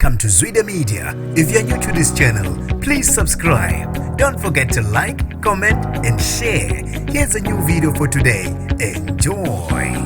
Welcome to Zwida Media. If you're new to this channel, please subscribe. Don't forget to like, comment, and share. Here's a new video for today. Enjoy.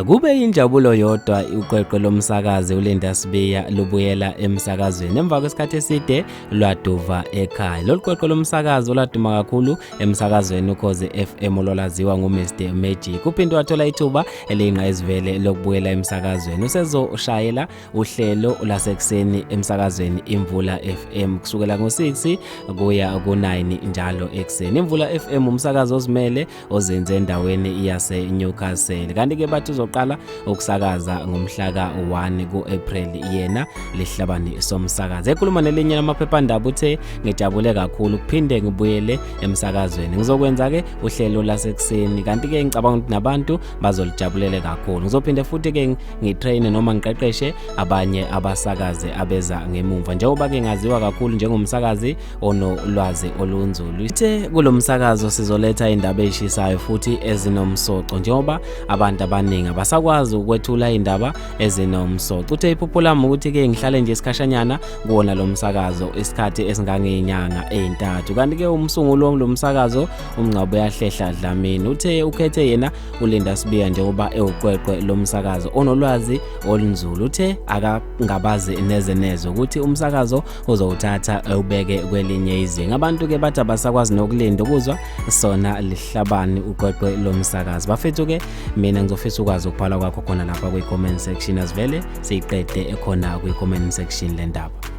Kube injabulo yodwa uqweqwe lomsakazi uLinda Sibiya lubuyela emsakazweni emva kwesikhathi eside lwaduva ekhaya. Lolu qweqwe lomsakazi olwaduma kakhulu emsakazweni uKhozi FM olwalaziwa nguMr Magic uphinde wathola ithuba eliyingqayizivele lokubuyela emsakazweni. Usezoshayela uhlelo lasekuseni emsakazweni Imvula FM kusukela ngo-6 kuya ku-9 njalo ekuseni. Imvula FM umsakazo ozimele ozinze endaweni yase-Newcastle, kanti-ke bathi uzoqala ukusakaza ngomhla ka-1 ku-April yena lihlabani somsakazo. Ekhuluma nelinye lamaphephandaba uthe, ngijabule kakhulu kuphinde ngibuyele emsakazweni, ngizokwenza-ke uhlelo lasekuseni, kanti-ke ngicabanga ukuthi nabantu bazolijabulele kakhulu. Ngizophinde futhi-ke ngitraine noma ngiqeqeshe abanye abasakazi abeza ngemumva, njengoba-ke ngaziwa kakhulu njengomsakazi onolwazi olunzulu. Ithe kulo msakazo sizoletha indaba ezishisayo futhi ezinomsoco, njengoba abantu abaningi abasakwazi ukwethula indaba ezinomsoco. Uthe iphupho lami ukuthi-ke ngihlale nje isikhashanyana kuwona lo msakazo isikhathi esingangey'nyanga ey'ntathu. Kanti-ke umsunguli lo msakazo uMngcwabo Uyahlehla Dlamini uthe ukhethe yena uLinda Sibiya njengoba ewuqweqwe lomsakazo onolwazi olunzulu. Uthe akangabazi neze neze ukuthi umsakazo uzowuthatha ewubeke kwelinye izinga. Abantu-ke bathi abasakwazi nokulinda ukuzwa sona lihlabani uqweqwe lomsakazo. Bafethu-ke mina ngizofisa ukwazi ukubhala kwakho khona lapha kwi-comment section, asivele siyiqede ekhona kwi-comment section le ndaba.